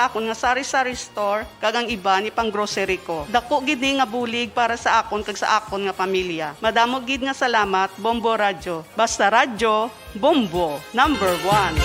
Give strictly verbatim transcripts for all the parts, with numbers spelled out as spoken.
akon nga sari-sari store, kag ang iban ipang-grocery ko. Daku gid ni nga bulig para sa akon kag sa akon nga pamilya. Madamo gid nga salamat, Bombo Radyo. Basta Radyo, Bombo, number one.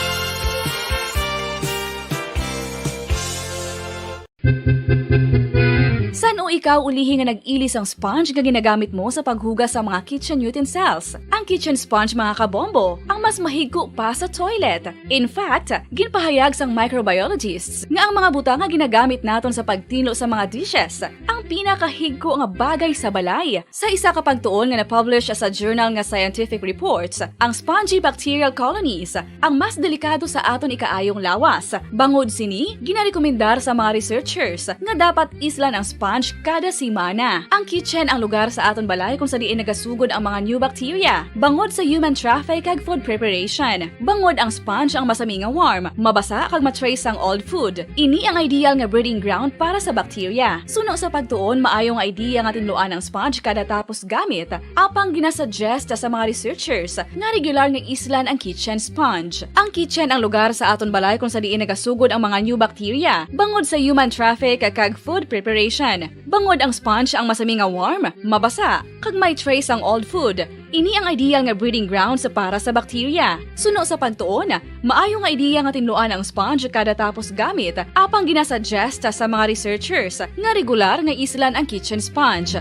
San-o ikaw ulihi nga nag-ilis sang sponge nga ginagamit mo sa paghugas sa mga kitchen utensils? Ang kitchen sponge, mga kabombo, ang mas mahigko pa sa toilet. In fact, ginpahayag sang microbiologists nga ang mga butang nga ginagamit naton sa pagtinlo sa mga dishes ang pinakahigko nga bagay sa balay. Sa isa ka pagtuon nga na-publish sa journal nga Scientific Reports, ang spongy bacterial colonies ang mas delikado sa aton ikaayong lawas. Bangod sini, ginarekomendar sa mga researchers nga dapat islan ang sponge kada semana. Ang kitchen ang lugar sa aton balay kung sa diin nagasugod ang mga new bacteria, bangod sa human traffic kag food preparation. Bangod ang sponge ang masami nga warm, mabasa kag ma-trace sang old food. Ini ang ideal nga breeding ground para sa bacteria. Suno sa pagtuon, maayo nga idea nga tinluan ang sponge kada tapos gamit, apang ginasuggest sa mga researchers nga regular nga islan ang kitchen sponge. Ang kitchen ang lugar sa aton balay kung sa diin nagasugod ang mga new bacteria, bangod sa human traffic kag food preparation. Bangod ang sponge ang masami nga warm, mabasa, kag may trace ang old food. Ini ang ideal nga breeding grounds para sa bacteria. Suno sa pagtuon, maayo nga idea nga tinluan ang sponge kada tapos gamit, apang ginasuggest sa mga researchers nga regular nga islan ang kitchen sponge.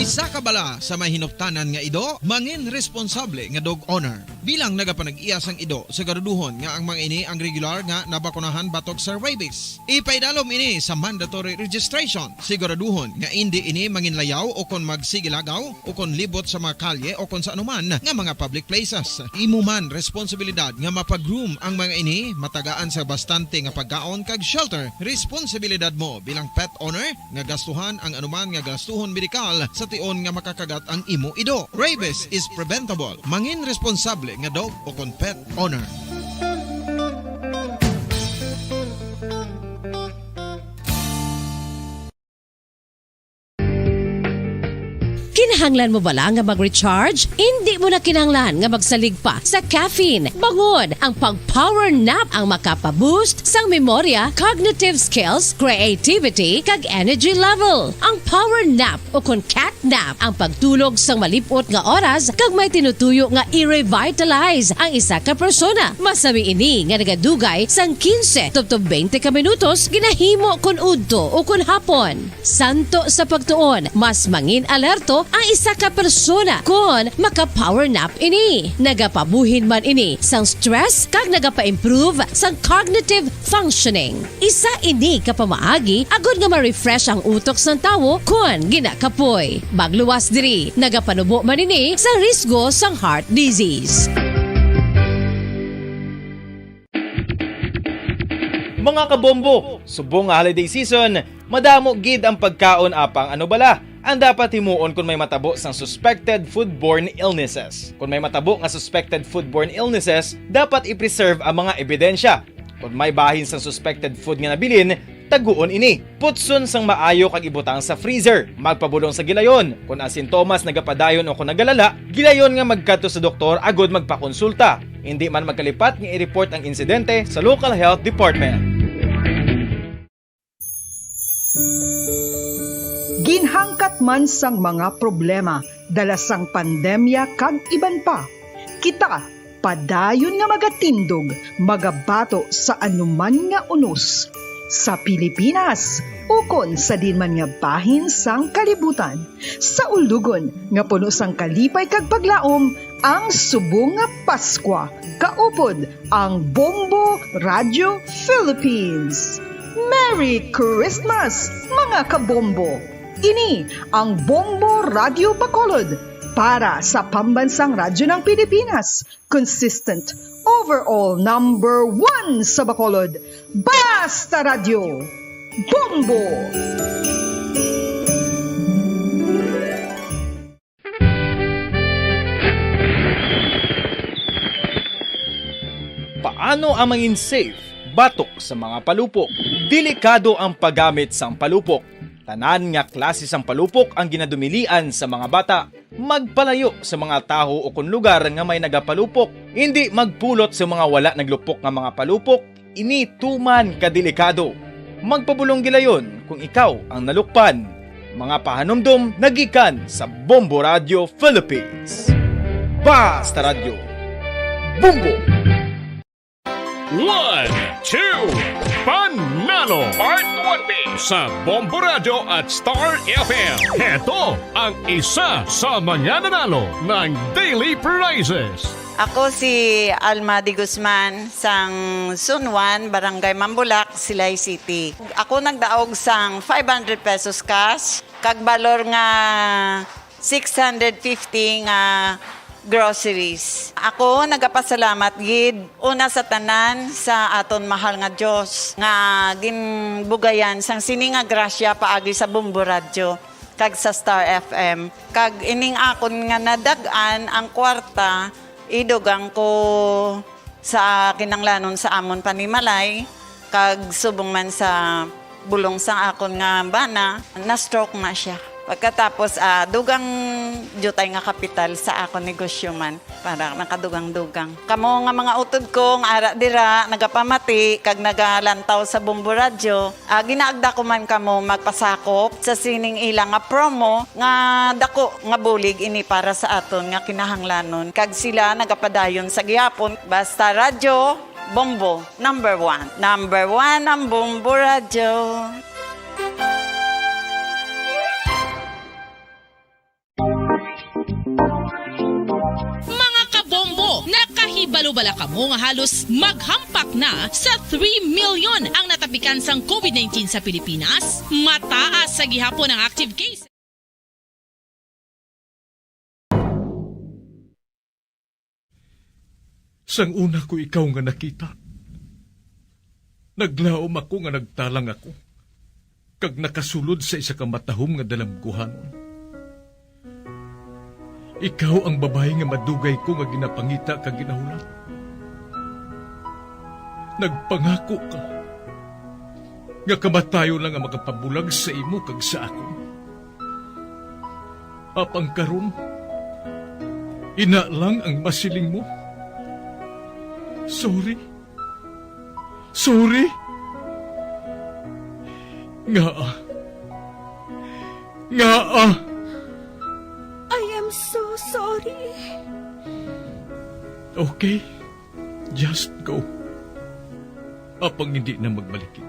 Isa ka bala sa may hinuptanan nga ido, mangin responsable nga dog owner. Bilang nagapanag-iya sang ido, siguraduhon nga ang mga ini ang regular nga nabakunahan batok sa rabies. Ipaidalom ini sa mandatory registration. Siguraduhon nga indi ini manginlayaw o kon magsigilagaw o kon libot sa mga kalye o kon sa anuman nga mga public places. Imo man responsibilidad nga mapag-groom ang mga ini, matagaan sa bastante nga pagkaon kag shelter. Responsibilidad mo bilang pet owner nga gastuhan ang anuman nga gastuhon medikal sa tion nga makakagat ang imo ido. Rabies is preventable. Mangin responsable nga dog o kon pet owner. Kinahanglan mo bala nga mag-recharge? Indi mo na kinahanglan nga magsalig pa sa caffeine. Bangod ang pag-power nap ang makapa-boost sang memorya, cognitive skills, creativity, kag energy level. Ang power nap o kon cat nap ang pagtulog sang malip-ot nga oras kag may tinutuyo nga i-revitalize ang isa ka persona. Masami ini nga nagadugay sang quince tubtob twenty ka minutos ginahimo kon udto o kon hapon. Santo sa pagtuon, mas mangin-alerto ang isa ka persona kon maka-power nap ini. Nagapabuhin man ini sang stress kag nagapa-improve sang cognitive functioning. Isa ini ka pamaagi agod nga ma-refresh ang utok sang tawo kon ginakapoy. Magluwas diri, nagapanubo man ini sa risgo sang heart disease. Mga kabombo, subong nga holiday season, madamo gid ang pagkaon apang ano bala ang dapat himuon kon may matabo sang suspected foodborne illnesses. Kon may matabo nga suspected foodborne illnesses, dapat i-preserve ang mga ebidensya. Kon may bahin sang suspected food nga nabilin, taguon ini. Putson sang maayo kag ibutang sa freezer. Magpabulong sa gilayon. Kon ang sintomas nagapadayon o kon nagalala, gilayon nga magkadto sa doktor agod magpakonsulta. Indi man magkalipat nga i-report ang insidente sa local health department. Ginhangkat man sang mga problema dala sang pandemya kag iban pa, kita padayon nga magatindog, magabato sa anuman nga unos, sa Pilipinas ukon sa diin man nga bahin sang kalibutan, sa ulogon nga puno sang kalipay kag paglaom, ang subong nga Paskwa kaupod ang Bombo Radio Philippines. Merry Christmas, mga kabombo! Ini ang Bombo Radio Bacolod para sa Pambansang Radyo ng Pilipinas, consistent overall number one sa Bacolod. Basta Radyo, Bombo! Paano ang mangin safe batok sa mga palupok? Delikado ang paggamit sang palupok. Tanan nga klase sang palupok ang ginadumilian sa mga bata. Magpalayo sa mga tawo o kon lugar nga may nagapalupok. Indi magpulot sa mga wala naglupok nga mga palupok. Ini tuman ka delikado. Magpabulong gilayon kung ikaw ang nalukpan. Mga pahanumdom nagikan sa Bombo Radio Philippines. Basta Radyo Bombo! One, two, Panalo Part one B sa Bombo Radyo at Star F M. Heto ang isa sa mga nanalo ng daily prizes. Ako si Alma de Guzman, sang Zone one, Barangay Mambulak, Silay City. Ako nagdaog sang five hundred pesos cash, kag balor nga six hundred fifty nga groceries. Ako nagapasalamat gid una sa tanan sa aton mahal nga Dios nga ginbugayan sang sini nga grasya paagi sa Bombo Radyo kag sa Star F M. Kag ining akon nga nadag-an ang kwarta, idugang ko sa kinahanglanon sa amon panimalay, kag subong man sa bulong sang akon nga bana, na-stroke na sia. Pagkatapos, ah, dugang diutay nga kapital sa akon negosyo man, para nakadugang-dugang. Kamo nga mga utod ko nga ara dira, nagapamati kag nagalantaw sa Bombo Radyo, ah, ginaagda ko man kamo magpasakop sa sining ila nga promo nga dako nga bulig ini para sa aton nga kinahanglanon, kag sila nagapadayon sa gihapon. Basta Radyo Bombo, number one. Number one ang Bombo Radyo. Mga kabombo, nakahibalo bala kamo nga halos maghampak na sa three million ang natapikan sang covid nineteen sa Pilipinas? Mataas sa gihapon ang active case. Sang una ko ikaw nga nakita, naglaom ako nga nagtalang ako, kag nakasulod sa isa ka matahom nga dalamguhanon. Ikaw ang babayi nga madugay ko nga ginapangita kag ginahulat. Nagpangako ka nga kamatayon lang ang makapabulag sa imo kag sa akon. Apang karon, ina lang ang masiling mo. Sorry. Sorry. Ngaa? Ngaa? I am so sorry. Okay. Just go. Apang hindi na magbalikid.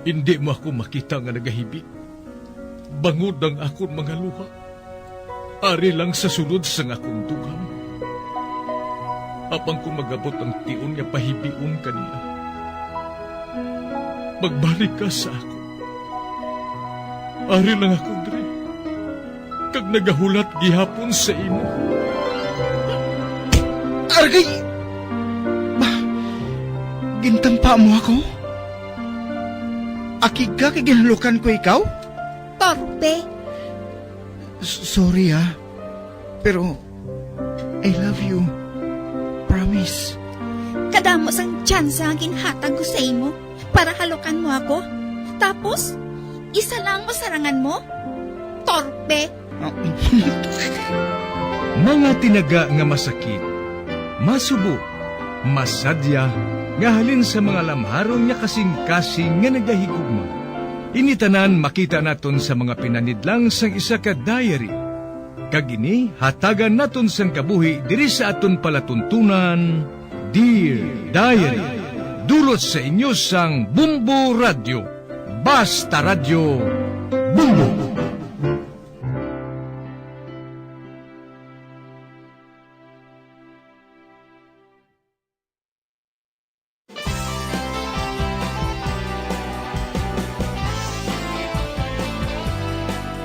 Hindi mo ako makita nga nagahibi. Bangod ang akon mga luha. Ari lang sa sulod sang akon dughan. Apang kung mag-abot ang tion nga pahibion ka niya, magbalik ka sa akon. Ari lang ako diri, kag nagahulat gihapon sa imo. Argay! Ba, gintampa mo ako? Akig ka kay ginhalukan ko ikaw? Torpe! S-, sorry, ah. Pero, I love you. Promise. Kadamo sang tsansa ang ginhatag ko sa imo para halukan mo ako. Tapos, isa lang mo sarangan mo? Torpe! Mga tinaga nga masakit, masubo, masadya, nga halin sa mga lamharon nga kasing-kasing nga nagahigugma. Ini tanan makita naton sa mga pinanidlang sang isa ka diary. Kag ini hatagan naton sang kabuhi diri sa aton palatuntunan, Dear Diary. Dulot sa inyo sang Bumbo Radyo. Basta Radyo, Bumbo.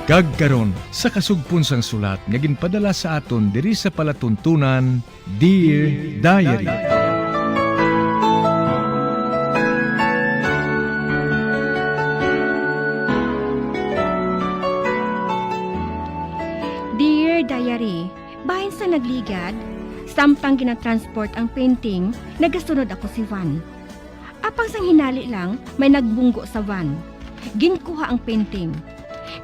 Kag karon, sa kasugpon sang sulat nga ginpadala sa aton diri sa palatuntunan, Dear Diary. Dear Diary, bahin sa nagligad, samtang ginatransport ang painting, nagasunod ako si Van. Apang sang hinali lang, may nagbunggo sa van. Ginkuha ang painting.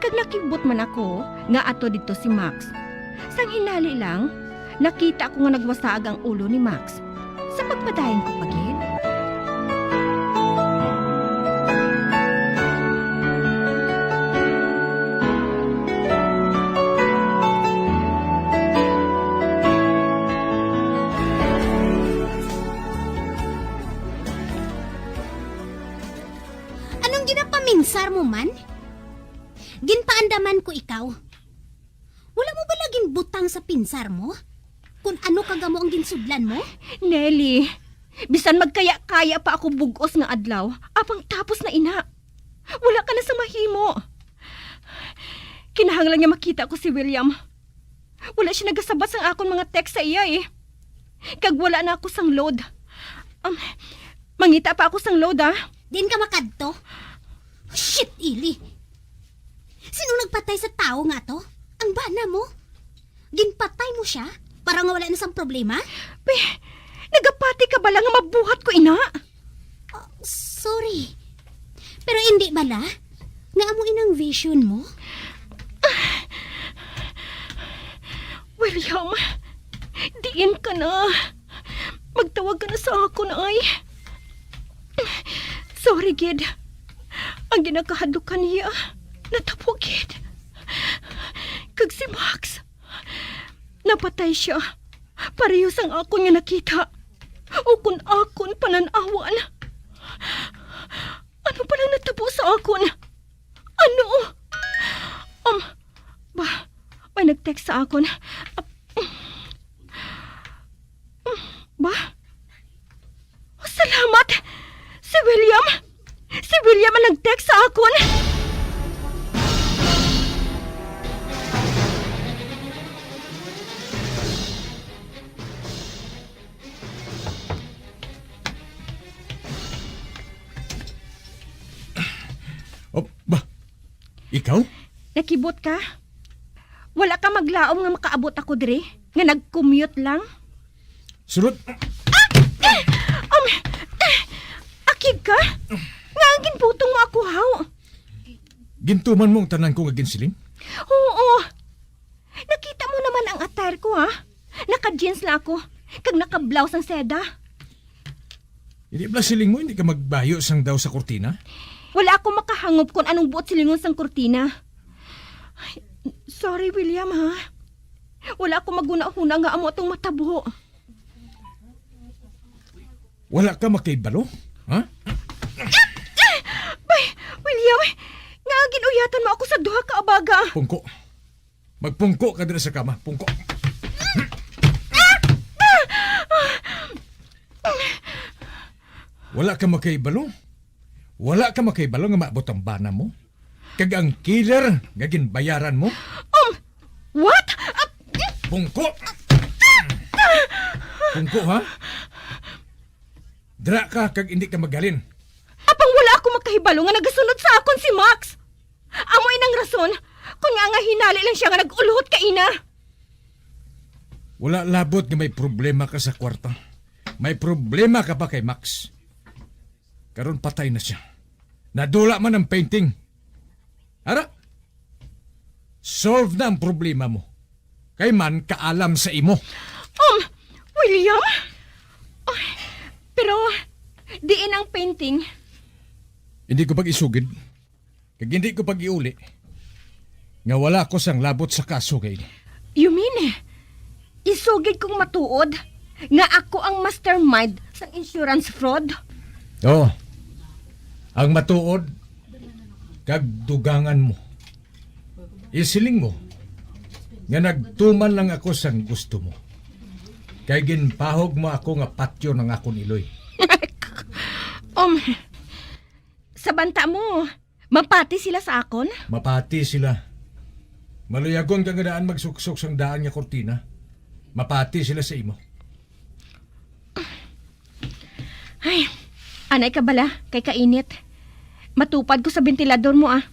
Kag nakibot man ako nga ato didto si Max. Sang hinali lang, nakita ko nga nagwasaag ang ulo ni Max. Sa pagpadayon ko pa gid. Anong ginapaminsar mo man? Ginpaandaman ko ikaw. Wala mo bala ginbutang sa pinsar mo? Kung ano kagamo ang ginsudlan mo? Nelly, bisan magkaya-kaya pa ako bug-os nga adlaw, apang tapos na ina. Wala ka na sa mahimo. Kinahanglan nga makita ko si William. Wala siya nagasabat sang akon mga text sa iya, eh. Kag wala na ako sang load. Um, mangita pa ako sang load, ah. Diin ka makadto? Shit, Ili! Sino nagpatay sa tawo nga to? Ang bana mo? Ginpatay mo siya para nga wala na sang problema? Pe, nagapati ka bala nga mabuhat ko ina? Ah, sorry. Pero hindi bala nga amo inang vision mo? William, diin ka na? Magtawag ka na sa akon, ay. Sorry gid. Ang ginakahadlukan niya, natabo gid. Kag si Max, napatay siya. Pareho sang akon nga nakita. O kon akon panan-awan. Ano pa lang natabo sa akon? Ano? Um, ba, may nag-text sa akon. Ba? Salamat! Si William! Si William ang nag-text sa akon! Oh, ba? Ikaw? Nakibot ka? Wala ka maglaom nga makaabot ako diri, nga nag-commute lang? Sulod. Ah! Ah! Um, ah! Akig ka? Nga ang ginbutong mo ako, haw? Gintuman mo ang tanan ko nga ginsiling? Oo. Nakita mo naman ang attire ko, ha? Naka-jeans lang ako, kag naka-blouse ang seda. Hindi bala siling mo, hindi ka magbayo sang daw sa kurtina? Wala ako makahangop kon anong buot silingon sang kurtina. Ay, sorry, William, ha? Wala ako maghunahuna nga amo atong matabo. Wala ka makahibalo, ha? Bay, William, nga ginuyatan mo ako sa duha ka abaga. Pungko. Magpungko ka dira sa kama. Pungko. Wala ka makahibalo? Wala ka makahibalo nga maabot ang bana mo? Kag ang killer nga ginbayaran mo? Um, what? Ah, Pungko! Pungko, ha? Dira ka kag hindi ka maghalin. Apang wala ako makahibalo nga nagasunod sa akon si Max. Amo inang rason kon ngaa nga hinali lang siya nga nag-ulhot kaina. Wala labot nga may problema ka sa kwarta. May problema ka pa kay Max. Karon patay na siya. Nadula man ang painting. Ara, solve na ang problema mo. Kay man kaalam sa imo. Um, William? Oh, pero diin ang painting? Hindi ko pag-isugid. Kag hindi ko pag-iuli nga wala ko sang labot sa kaso kay ini. You mean, isugid kong matuod nga ako ang mastermind sang insurance fraud? Oo. Ang matuod kag dugangan mo. Isiling mo nga nagtuman lang ako sang gusto mo. Kay ginpahog mo ako nga patyon ang akon iloy. Um, sa banta mo, mapati sila sa akon? Mapati sila. Maluyagon ka nga daan magsuksok sang daan nga kurtina. Mapati sila sa imo. Ay, anay ka bala, kay kainit. Matupad ko sa bentilador mo, ah.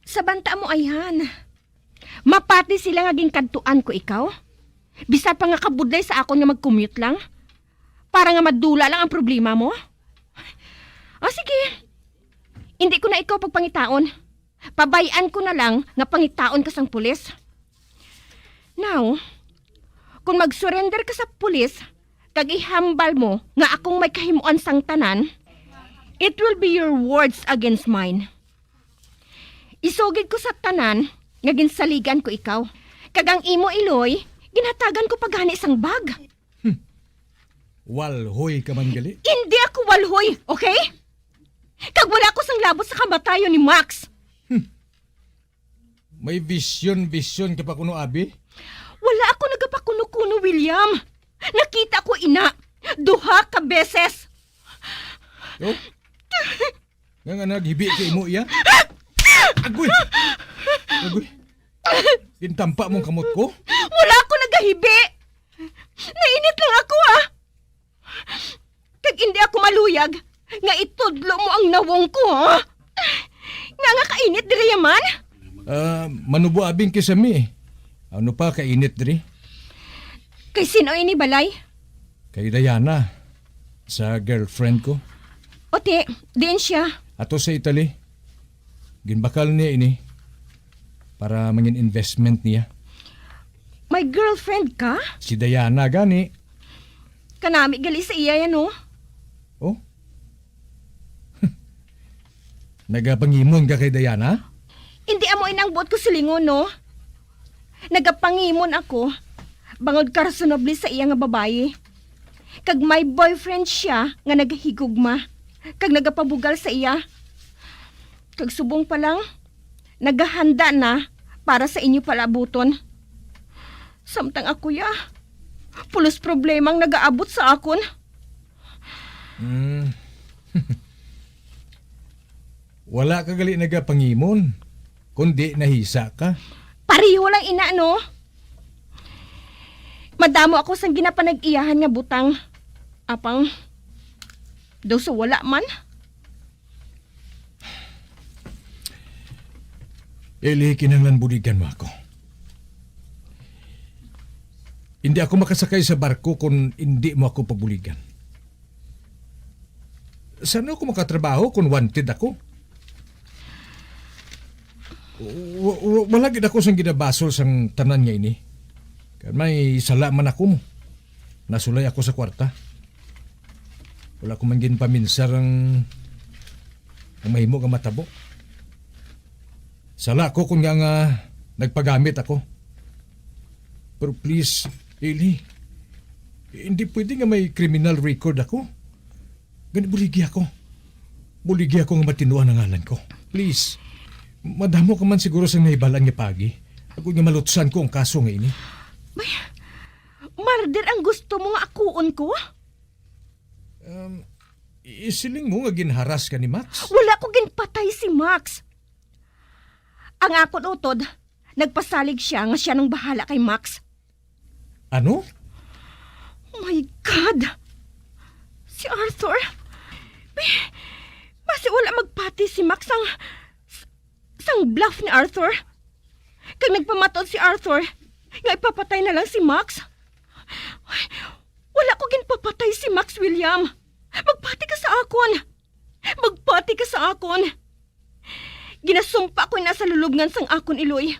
Sa banta mo, ayhan. Mapati sila nga ginkadtuan ko ikaw? Bisan pa nga kabudlay sa akon nga mag-commute lang? Para nga madula lang ang problema mo? Ah, sige. Indi ko na ikaw pagpangitaon. Pabay-an ko na lang nga pangitaon ka sang pulis. Now, kung mag-surrender ka sa pulis, kag ihambal mo nga akong may kahimuan sang tanan, it will be your words against mine. Isugid ko sa tanan nga ginsaligan ko ikaw. Kag ang imo iloy, ginhatagan ko pa gani sang bag. Hmm. Walhoy ka man gali. Indi ako walhoy, okay? Kag wala ako sang labot sa kamatayon ni Max. Hmm. May vision-vision ka pa kuno, abi? Wala ako nagapakuno-kuno, William. Nakita ko ina duha ka beses. Oh? Nga, nga naghibi ka imo iya? Agoy! Agoy! Gintampa mong kamot ko? Wala ako nagahibi. Nainit lang ako, ha? Kag indi ako maluyag nga itudlo mo ang nawong ko, ha? Nga nga kainit diri man? Ah, manubo abing kisami. Ano pa kainit diri? Kay sino ini balay? Kay Diana, sa girlfriend ko. Ote, diin siya? Ato sa Italy. Ginbakal niya ini para mangin investment niya. May girlfriend ka? Si Diana gani. Kanami gali sa iya yan, oh. Oh? Nagapangimon ka kay Diana? Hindi amo inang buot ko silingon, no? Nagapangimon ako bangod karasonable sa iya nga babayi. Kag may boyfriend siya nga nagahigugma kag nagapabugal sa iya. Kag subong pa lang, nagahanda na para sa inyo palabuton. Samtang ako, ya, pulos problema ang nagaabot sa akon. Hmm. Wala ka gali nagapangimon, kundi nahisa ka. Pareho lang ina, no? Madamo ako sang ginapanag-iyahan nga butang. Apang, daw sa wala man. Eli, kinahanglan buligan mo ako. Hindi ako makasakay sa barko kung hindi mo ako pabuligan. Saan ako makatrabaho kung wanted ako? Wa-, wa-, wala gid ako sang ginabasol sang tanan nga ini. Kay may sala man ako mo. Nasulay ako sa kwarta. Wala ko man ginpaminsar ang, ang mahimo nga matabo. Sala ko kung nga, nga nagpagamit ako. Pero please, Eli, hindi pwede nga may criminal record ako. Gani, buligi ako. Buligi ako nga matinuan ang ngalan ko. Please, madamo ka man siguro sa nahibalaan nga pagi. Ako nga malutsan ko ang kaso nga ini. May, murder ang gusto mo nga akuon ko? Um, isiling mo nga ginharas ka ni Max? Wala ko ginpatay si Max. Ang akon utod, nagpasalig siya nga siya nang bahala kay Max. Ano? Oh my God! Si Arthur? Bi-, basi wala magpati si Max sang, sang bluff ni Arthur. Kag nagpamatud si Arthur nga ipapatay na lang si Max. Wala ko ginpapatay si Max, William. Magpati ka sa akon. Magpati ka sa akon. Ginasumpa ko na sa lulubngan sang akon iloy.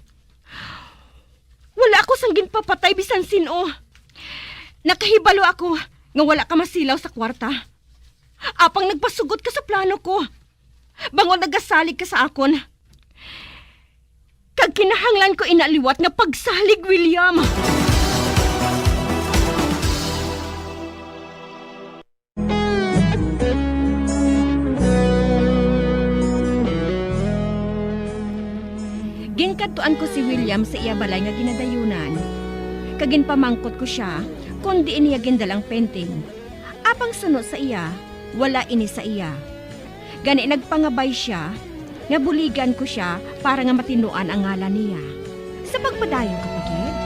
Wala ako sang ginpapatay bisan sin-o. Nakahibalo ako nga wala ka masilaw sa kwarta. Apang nagpasugot ka sa plano ko. Bangod nagasalig ka sa akon. Kag kinahanglan ko ina liwat nga pagsalig, William. Ginkadtuan ko si William sa iya balay nga ginadayunan, kag ginpamangkot ko sia kon diin niya gindala ang painting. Apang suno sa iya, wala ini sa iya. Gani nagpangabay sia nga buligan ko sia para nga matinuan ang ngalan niya. Sa pagpadayon ko pa gid.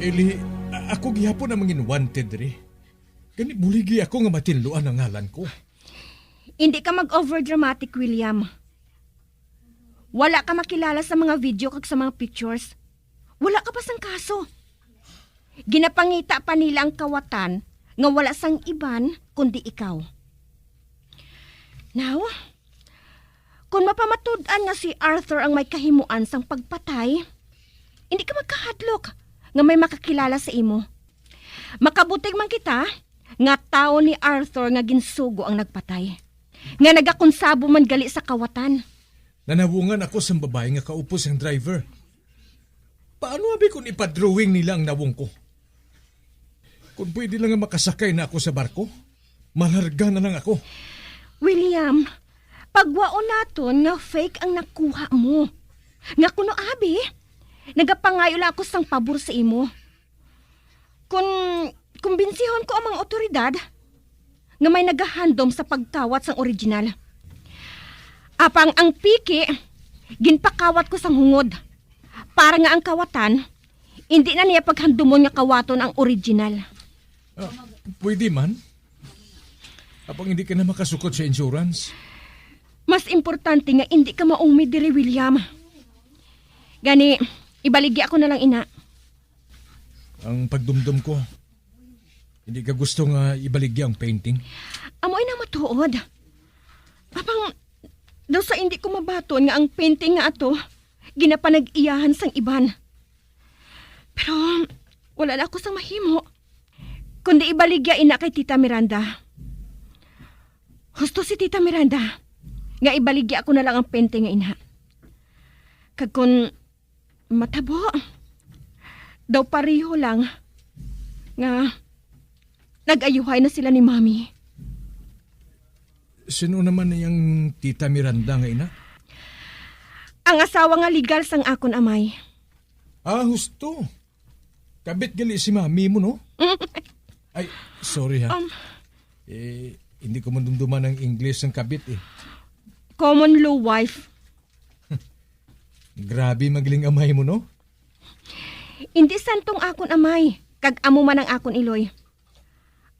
Eli, a-, ako gihapon ang mangin wanted diri. Gani buligi ako nga matinluan ang ngalan ko. Hindi ka mag-overdramatic, William. Wala ka makilala sa mga video kag sa mga pictures. Wala ka pa sang kaso. Ginapangita pa nila ang kawatan nga wala sang iban kundi ikaw. Now, kung mapamatud-an nga si Arthur ang may kahimuan sang pagpatay, hindi ka magkahadlok nga may makakilala sa imo. Makabutig man kita nga tawo ni Arthur nga ginsugo ang nagpatay, nga nagakonsabo man gali sa kawatan. Nanawungan ako sang babayi nga kaupod sang driver. Paano abi kung ipadrawing nila ang nawong ko? Kung pwede lang nga makasakay na ako sa barko, malarga na lang ako. William, pagwaon naton nga fake ang nakuha mo. Nga kuno abi, nagapangayo lang ako sang pabor sa imo. Kon kumbinsihon ko ang mga awtoridad nga may nagahandom sa pagkawat sang original. Apang ang piki, ginpakawat ko sang hungod, para nga ang kawatan, indi na niya paghandumon nga kawaton ang original. Ah, pwede man. Apang hindi ka na makasukod sa insurance. Mas importante nga indi ka maumid diri, William. Gani, ibaligya ko na lang ina. Ang pagdumdom ko, hindi ka gusto nga ibaligya ang painting? Amo ina matuod. Apang, daw sa hindi ko mabaton nga ang painting nga ato, ginapanag-iyahan sang iban. Pero, wala na ako sang mahimo. Kundi ibaligya ina kay Tita Miranda. Husto si Tita Miranda, nga ibaligya ako na lang ang painting nga ina. Kag kun matabo, daw pareho lang nga nag-ayuhay na sila ni Mami. Sino naman ni ang Tita Miranda nga ina? Ang asawa nga legal sang akon amay. Ah, husto. Kabit gali si Mami mo, no? Ay, sorry ha. Um, Eh, hindi ko madumduman ang English sang kabit eh. Common law wife. Grabe, magaling amay mo, no? Hindi santong akon amay, kag amo man ang akon iloy.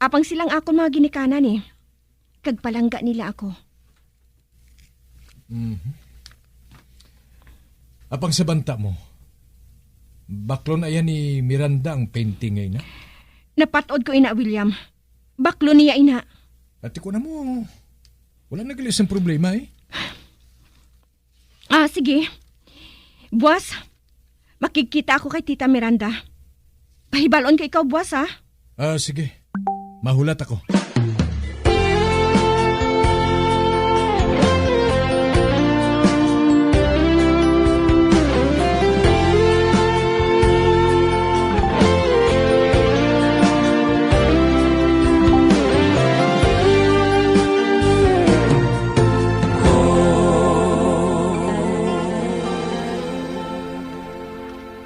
Apang silang akon mga ginikanan eh, kag palangga nila ako. Mhm. Apang sa banta mo, baklon aya ni Miranda ang painting nga ina? Napat-od ko ina, William. Baklon niya ina. Ati ko na mo, wala na gali sang problema eh. Ah, sige. Buwas, makigkita ako kay Tita Miranda. Pahibalon ko ikaw buwas, ha? Ah, sige. Mahulat ako.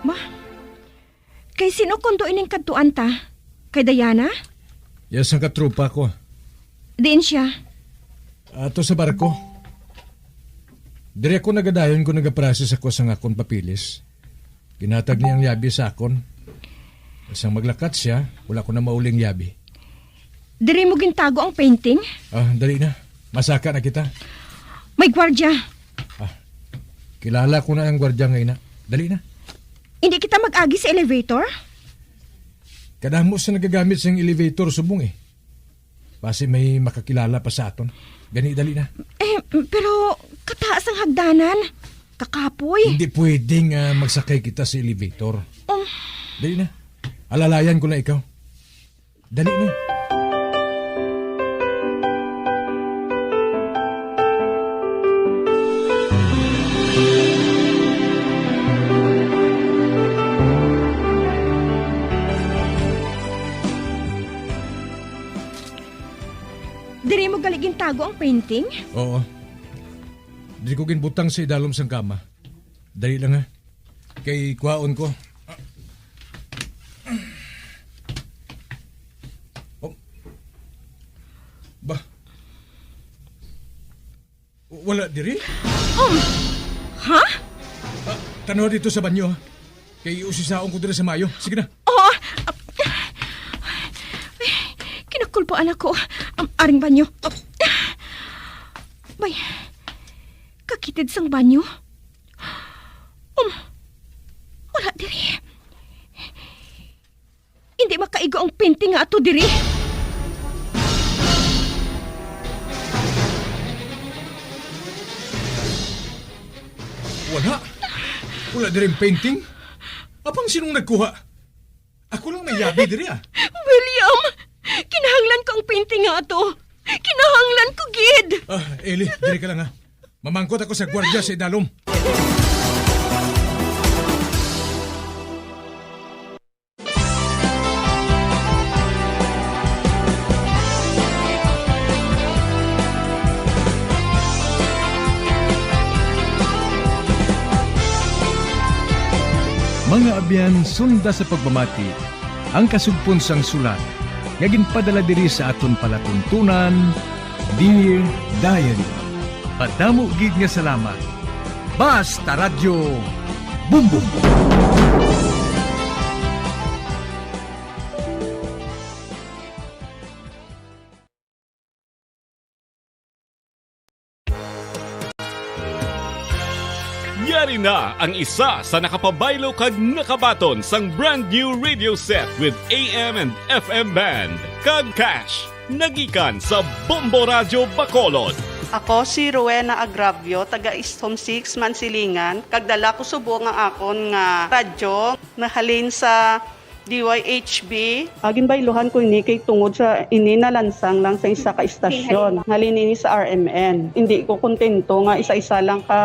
Ma, kay sino kundo ining kadtuan ta? Kay Diana? Yes, ang katropa ko. Diin siya? Ato sa barko. Diri ako nagadayon kung nagaprocess ako sa akon papeles. Ginhatag niya ang yabi sa akon. Sang maglakat siya, wala ko na mauling yabi. Diri mo gintago ang painting? Ah, dali na. Masaka na kita. May gwardya. Ah, kilala ko na ang gwardya nga ina. Dali na. Hindi kita mag-agi sa elevator? Kadamo sa nagagamit sang elevator subong eh. Basi may makakilala pa sa aton. Gani, dali na. Eh, pero kataas ang hagdanan. Kakapoy. Hindi pwedeng, ah, magsakay kita sa elevator. Um. Dali na. Alalayan ko lang ikaw. Dali na. Diri mo gali gintago ang painting? Oo. Diri ko ginbutang sa idalom sang kama. Dali lang, ha. Kay kuhaon ko. Oh. Ba? Wala diri? Um, ha? Ah, tan-aw dito sa banyo, ha? Kay usisaon ko diri sa mayo. Sige na. Oh, ah, ay, kinakulbaan ako. Ang aring banyo. Bay, kakitid sang banyo. Um, wala diri. Hindi makaigo ang painting nga ato diri. Wala. Wala diri ang painting. Apang sinong nagkuha? Ako lang may yabi diri, ah. William! Kinahanglan ko ang painting nga ato. Kinahanglan ko gid! Ah, Eli, diri ka lang, ha. Mamangkot ako sa gwardya sa idalom. Mga abyan, sunda sa pagpamati ang kasugpon sang sulat nga ginpadala diri sa aton palatuntunan, Dear Diary. Madamo gid nga salamat. Basta Radyo, Bombo! Yari na ang isa sa nakapabaylo kag nakabaton sang brand new radio set with A M and F M band kag cash. Nagikan sa Bombo Radyo Bacolod. Ako si Rowena Agravio, taga East Home Six, Mansilingan, kag dala ko subong ang akon nga radyo nahalin sa D Y H B. Ah, ginbayluhan ko ini kay tungod sa ini nalansang lang sa isa ka istasyon. Halin ini sa R M N. Hindi ko kontento nga isa-isa lang ka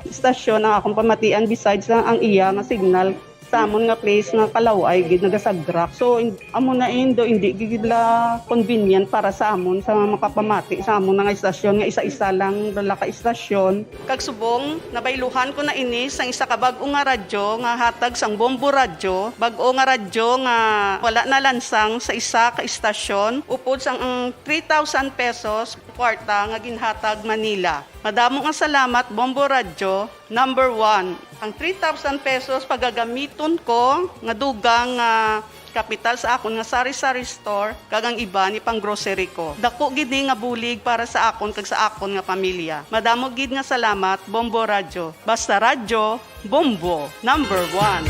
istasyon ang akong pamatian besides lang ang iya nga signal sa amon nga place nga kalaw-ay gid nagasagrak. So, in-, amo na indo, hindi gid la convenient para sa amon sa makapamati sa amon nga istasyon nga isa-isa lang dala ka istasyon. Kag subong, nabayluhan ko na ini sang isa ka bag-o nga radyo nga hatag sang Bombo Radyo, bag-o nga radyo nga wala nalansang sa isa ka istasyon, upod sang ang three thousand pesos kwarta nga ginhatag man nila. Madamo nga salamat, Bombo Radyo, number one. Ang three thousand pesos pagagamiton ko nga dugang nga kapital sa akon nga sari-sari store kag ang iban ipang-grocery ko. Dako gid ni nga bulig para sa akon kag sa akon nga pamilya. Madamo gid nga salamat, Bombo Radyo. Basta Radyo, Bombo, number one.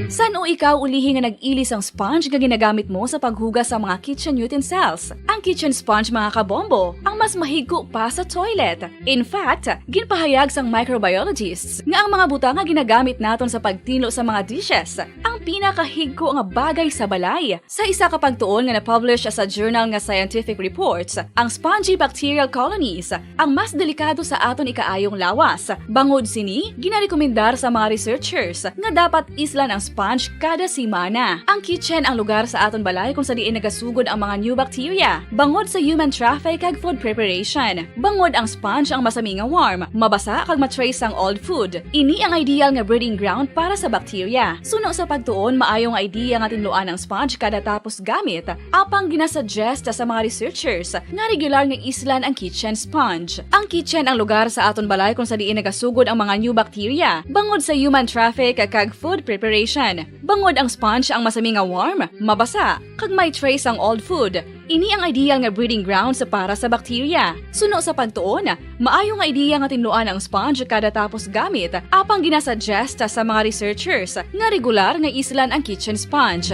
San-o ikaw ulihi nga nag-ili sang sponge nga ginagamit mo sa paghugas sa mga kitchen utensils? Ang kitchen sponge, mga kabombo, ang mas mahigko pa sa toilet. In fact, ginpahayag sang microbiologists nga ang mga butang nga ginagamit naton sa pagtinlo sa mga dishes ang pinakahigko nga bagay sa balay. Sa isa ka pagtuon nga na-publish sa journal nga Scientific Reports, ang spongy bacterial colonies ang mas delikado sa aton ikaayong lawas. Bangod sini, ginarekomendar sa mga researchers nga dapat islan ang sponge kada semana. Ang kitchen ang lugar sa aton balay kung sa diin nagasugod ang mga new bacteria, bangod sa human traffic kag food preparation. Bangod ang sponge ang masami nga warm, mabasa kag ma-trace sang old food. Ini ang ideal nga breeding ground para sa bacteria. Suno sa pagtuon, maayo nga idea nga tinluan ang sponge kada tapos gamit, apang ginasuggest sa mga researchers nga regular nga islan ang kitchen sponge. Ang kitchen ang lugar sa aton balay kung sa diin nagasugod ang mga new bacteria, bangod sa human traffic kag food preparation. Bangod ang sponge ang masami nga warm, mabasa, kag may trace ang old food. Ini ang ideal nga breeding grounds para sa bacteria. Suno sa pagtuon, maayo nga ideya nga tinluan ang sponge kada tapos gamit, apang ginasuggest sa mga researchers nga regular nga islan ang kitchen sponge.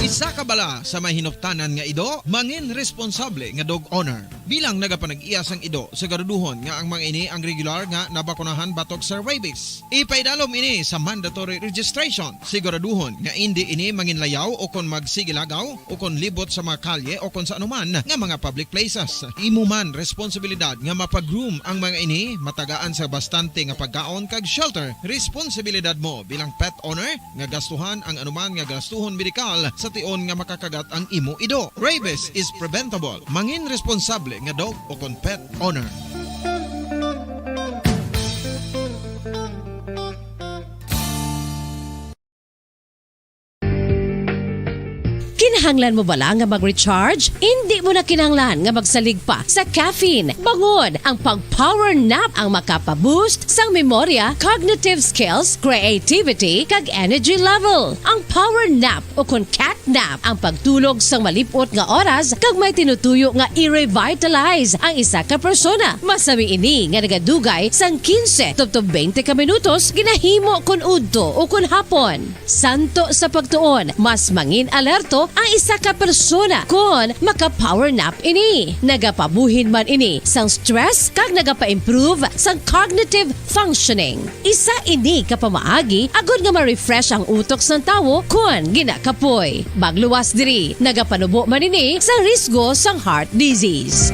Isa ka bala sa may hinuptanan nga ido, mangin responsable nga dog owner. Bilang nagapanag-iya sang ido, siguraduhon nga ang mga ini ang regular nga nabakunahan batok sa rabies. Ipaidalom ini sa mandatory registration. Siguraduhon nga indi ini manginlayaw o kon magsigilagaw o kon libot sa mga kalye o kon sa anuman nga mga public places. Imo man responsibilidad nga mapag-groom ang mga ini, matagaan sa bastante nga pagkaon kag shelter. Responsibilidad mo bilang pet owner nga gastuhan ang anuman nga gastuhon medikal sa tion nga makakagat ang imo ido. Rabies is preventable. Mangin responsable nga dog o kon pet owner. Kinahanglan mo bala nga mag-recharge? Indi mo na kinahanglan nga magsalig pa sa caffeine. Bangod ang pag-power nap ang makapa-boost sang memorya, cognitive skills, creativity, kag energy level. Ang power nap o kon cat Nap ang pagtulog sang malip-ot nga oras kag may tinutuyo nga i-revitalize ang isa ka persona. Masami ini nga nagadugay sang quince tubtob twenty ka minutos ginahimo kon udto o kon hapon. Santo sa pagtuon, mas mangin-alerto ang isa ka persona kon maka-power nap ini. Nagapabuhin man ini sang stress kag nagapa-improve sang cognitive functioning. Isa ini ka pamaagi agod nga ma-refresh ang utok sang tawo kon ginakapoy. Magluwas diri, nagapanubo man ini sa risgo sang heart disease.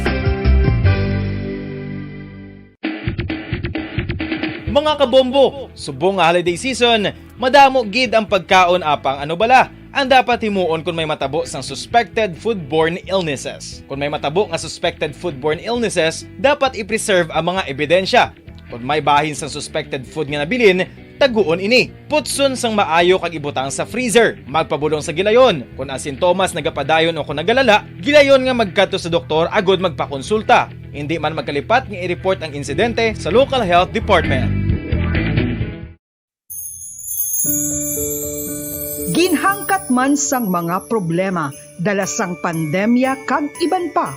Mga kabombo, subong nga holiday season, madamo gid ang pagkaon apang ano bala ang dapat himuon kung may matabo sang suspected foodborne illnesses. Kung may matabo nga suspected foodborne illnesses, dapat i-preserve ang mga ebidensya. Kung may bahin sang suspected food nga nabilin, taguon ini. Putson sang maayo kag ibutang sa freezer. Magpabulong sa gilayon. Kung ang sintomas nagapadayon o kung nagalala, gilayon nga magkadto sa doktor agod magpakonsulta. Indi man magkalipat nga i-report ang insidente sa local health department. Ginhangkat man sang mga problema dala sang pandemya kag iban pa,